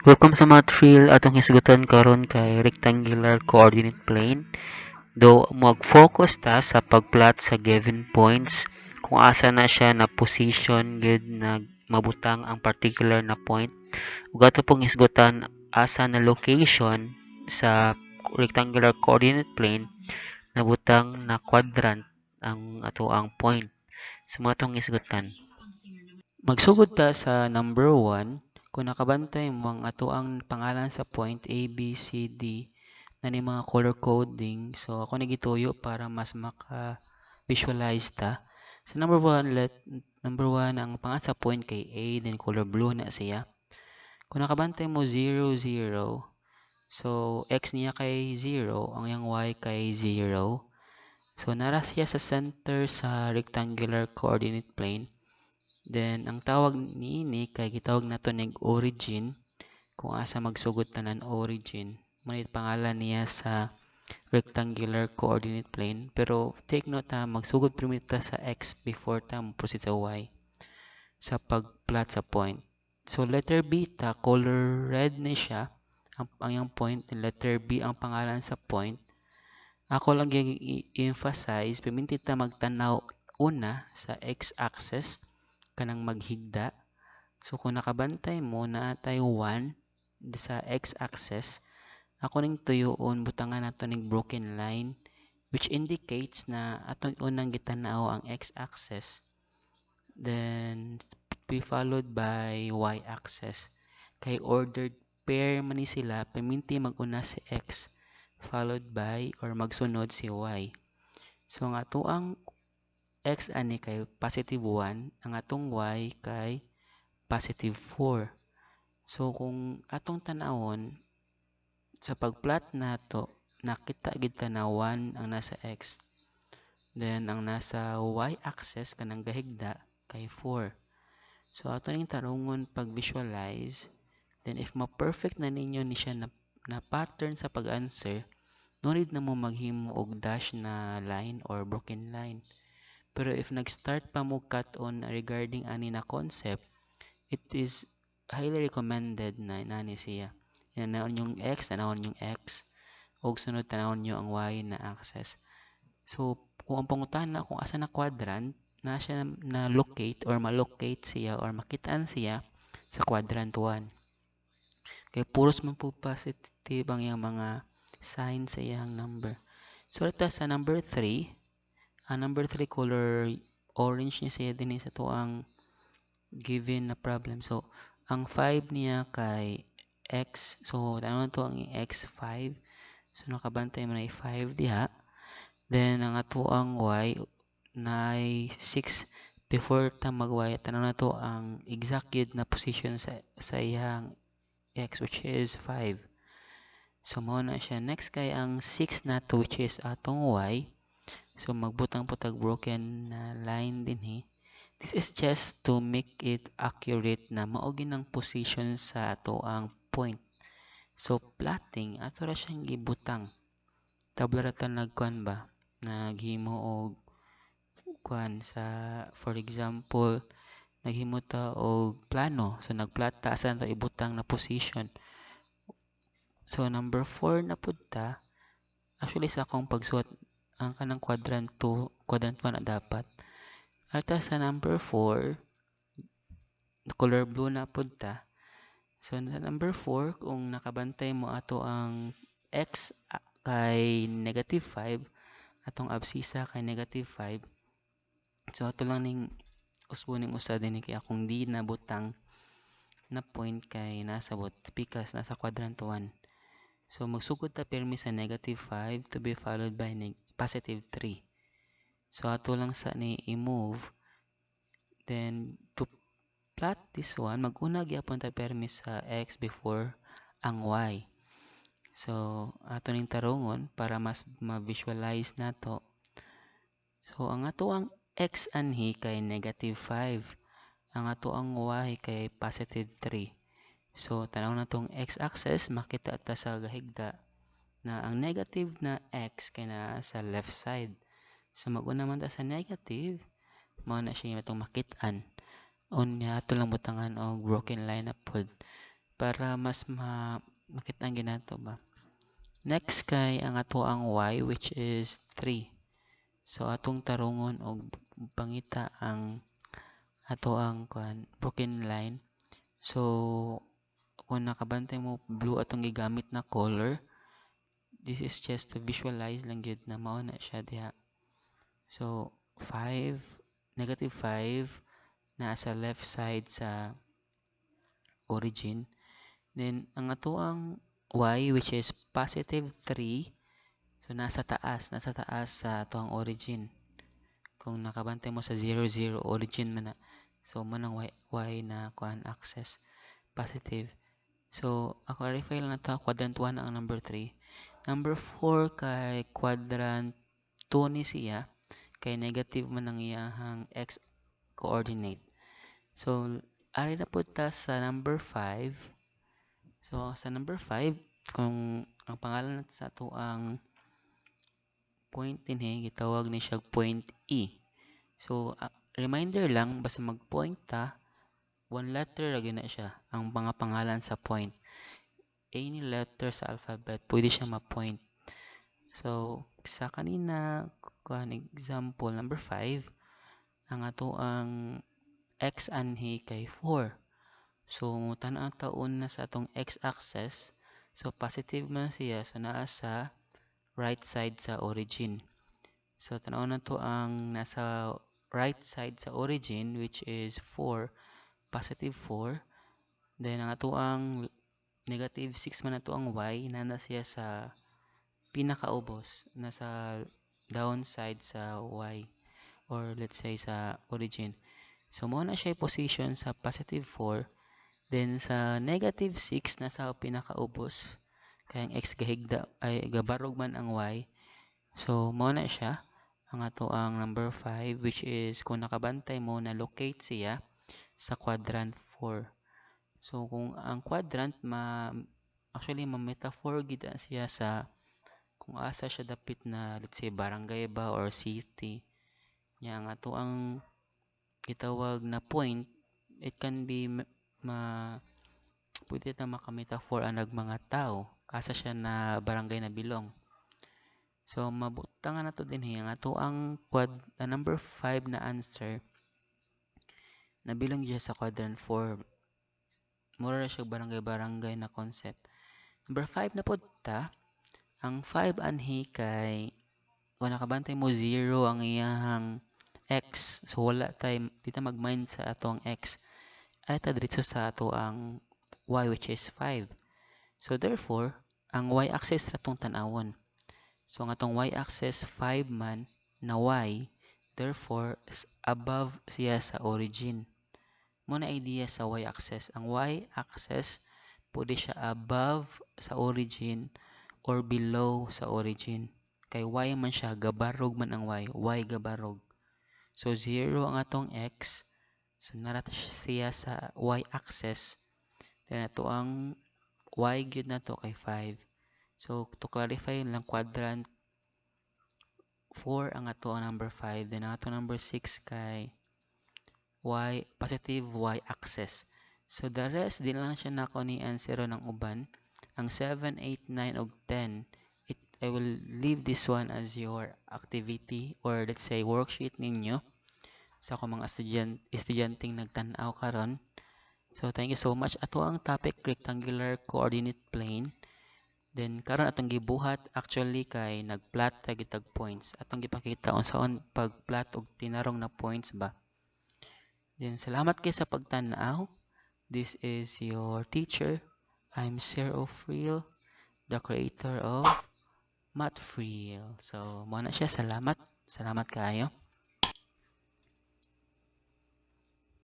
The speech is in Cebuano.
Welcome sa Mathfield. Atong hisgutan karon kay rectangular coordinate plane. Though mag-focus ta sa pagplot sa given points kung asa na siya na position gud na mabutang ang particular na point. Ug ato pong hisgutan asa na location sa rectangular coordinate plane nabutang na quadrant ang atoang point. So mao atong hisgutan. Magsugod ta sa number 1. Kung nakabantay mo ang atoang pangalan sa point A, B, C, D na ni mga color coding. So ako ni gituyo para mas maka-visualize ta. Sa number 1, let number 1 ang pangalan sa point kay A, then color blue na siya. Kung nakabantay mo 0, 0, so x niya kay 0, ang iyang y kay 0. So nara siya sa center sa rectangular coordinate plane. Then ang tawag niini kay gitawag nato nig origin, kung asa magsugod tanan origin. Mao ni pangalan niya sa rectangular coordinate plane. Pero take note ha, magsugod primero ta sa x before ta mo proceed sa y sa pagplot sa point. So letter B ta, color red ni siya ang iyang point, letter B ang pangalan sa point. Ako lang i-emphasize, perminti ta magtanaw una sa x-axis kanang maghigda. So kung nakabantay mo naa tay 1 sa x-axis, ako ning tuyuon butangan nato ning broken line which indicates na atong unang gitanaw ang x-axis, then be followed by y-axis. Kay ordered pair man ni sila, perminti mag-una si x followed by or magsunod si y. So ang atoang x ani kay positive 1, ang atong y kay positive 4. So kung atong tan-awon sa pagplot nato, nakita gid ta na 1 ang nasa x. Then ang nasa y-axis kanang gahigda kay 4. So ato ning tarungon pag-visualize. Then if ma-perfect na ninyo ni siya na pattern sa pag-answer, no need na mo maghimo og dash na line or broken line. Pero if nag-start pa mo cut on regarding ani na concept, it is highly recommended na inani siya. Tanawon yung x, tanawon yung x, ug sunod tanawon nyo ang y na axis. So kung ang pangutana kung asa na quadrant, na siya na locate or ma-locate siya or makitaan siya sa quadrant 1. Kay puros man po positive ang iyang mga sign sa iyang number. So ito sa number 3, ang number 3 color orange niya siya din sa tuang given na problem. So ang 5 niya kay x. So tanawon to ang x 5. So nakabantay mo na 5 diha. Then ang atoang y na 6. Before ta mag y, tanaw na to ang exact gyud na position sa iyang x, which is 5. So mao na siya. Next kay ang 6 nato, which is atong y. So magbutang po tag broken na line dinhi. This is just to make it accurate na mao ang position sa ato ang point. So plotting, ato ra siyang gibutang. Tabla ra ta nagkuan ba? Naghimo og kuan sa, for example, naghimo ta og plano. So nagplot ta asa nato ibutang na position. So number 4 na pud ta. Actually sa akong pagsuwat ang kanang quadrant 2, quadrant 1 na dapat. Ata sa number 4, color blue na pud ta. So sa number 4, kung nakabantay mo ato ang x kay negative 5, atong abscissa kay negative 5. So ato lang ning usbo ning usa dinhi kay akong di nabutang na point kay nasa bot because nasa quadrant 1. So magsugod ta pirmi sa negative 5 to be followed by positive 3. So ato lang sa ni i-move. Then to plot this one, mag-una gyapon ta pirmi sa x before ang y. So ato ning tarungon para mas ma-visualize nato. So ang ato ang x anhi kay negative 5. Ang ato ang y kay positive 3. So tanaw na tong x-axis, makita ta sa gahigda na ang negative na x kay naa sa left side. So mag-una man ta sa negative, mao na siya atong makit-an. Unya ato lang butangan og broken line na pod. Para mas ma makita ang ginato ba. Next kay ang ato ang y, which is 3. So atong tarungon og pangita ang ato ang kuan, broken line. So kung nakabantay mo, blue atong gigamit na color. This is just to visualize lang gyud na mao na siya diha. So 5, negative 5 nasa left side sa origin. Then ang ato ang y, which is positive 3, so nasa taas sa ato ang origin. Kung nakabantay mo sa 0 0 origin man na. So mo nang y na kuan axis positive. So, a-clarify lang nato, quadrant 1 ang number 3. Number 4 kay quadrant 2 ni siya kay negative man ang iyahang x coordinate. So, ari na pud ta sa number 5. So, sa number 5, kung ang pangalan sa ato ang point dinhi, gitawag ni siya point E. So, reminder lang, basta mag-point ta, one letter ra gyud na siya ang mga pangalan sa point. Any letter sa alphabet pwede siya ma-point. So, sa kanina kuan example number 5, ang ato ang x anhi kay 4. So, tan-aw ta una sa atong x-axis. So, positive man siya. So, naa sa right side sa origin. So, tan-aw nato ang nasa right side sa origin, which is 4, positive 4. Then, ang ato ang negative 6 man ato ang y, naa siya sa pinakaubos, nasa downside sa y or let's say sa origin. So, mao na siya position sa positive 4. Then, sa negative 6, nasa pinakaubos. Kay ang x gahigda, ay gabarog man ang y. So, mao na siya ang ato ang number 5, which is kung nakabantay mo, na locate siya sa quadrant 4. So, kung ang quadrant, ma actually ma-metaphor gid siya sa kung asa siya dapit na, let's say, barangay ba or city. Nya ang ato ang gitawag na point, it can be ma pwede ta maka-metaphor anag mga tao asa siya na barangay na belong. So mabutangan nato dinhi ang ato ang quad number 5 na answer na belong siya sa quadrant 4. Mura ra siya barangay-barangay na concept. Number 5 na pod ta. Ang 5 anhi kay kung nakabantay mo, 0 ang iyahang x. So wala tay di ta mag-mind sa atong x. Ay ta diretso sa ato ang y, which is 5. So therefore, ang y-axis ra tong tan-awon. So ang atong y-axis 5 man na y, therefore above siya sa origin. Mo na idea sa y-axis. Ang y-axis pwede siya above sa origin or below sa origin. Kay y man siya, gabarog man ang y, y gabarog. So 0 ang atong x. So naa ra siya sa y-axis. Then ato ang y gyud nato kay 5. So to clarify lang, quadrant 4 ang ato ang number 5. Then ang ato number 6 kay y, positive y axis. So the rest di lang siya nako ni answer ng uban. Ang 7, 8, 9 ug 10, I will leave this one as your activity or let's say worksheet ninyo sa akong mga estudyanteng nagtan-aw karon. So thank you so much. Ato ang topic, rectangular coordinate plane. Then karon atong gibuhat actually kay nagplot ta gyud points. Atong gipakita unsaon pagplot og tinarong na points ba. Then salamat kay sa pagtan-aw. This is your teacher. I'm Sir O'Freel, the creator of Mathfreel. So, mao na siya. Salamat. Salamat kaayo.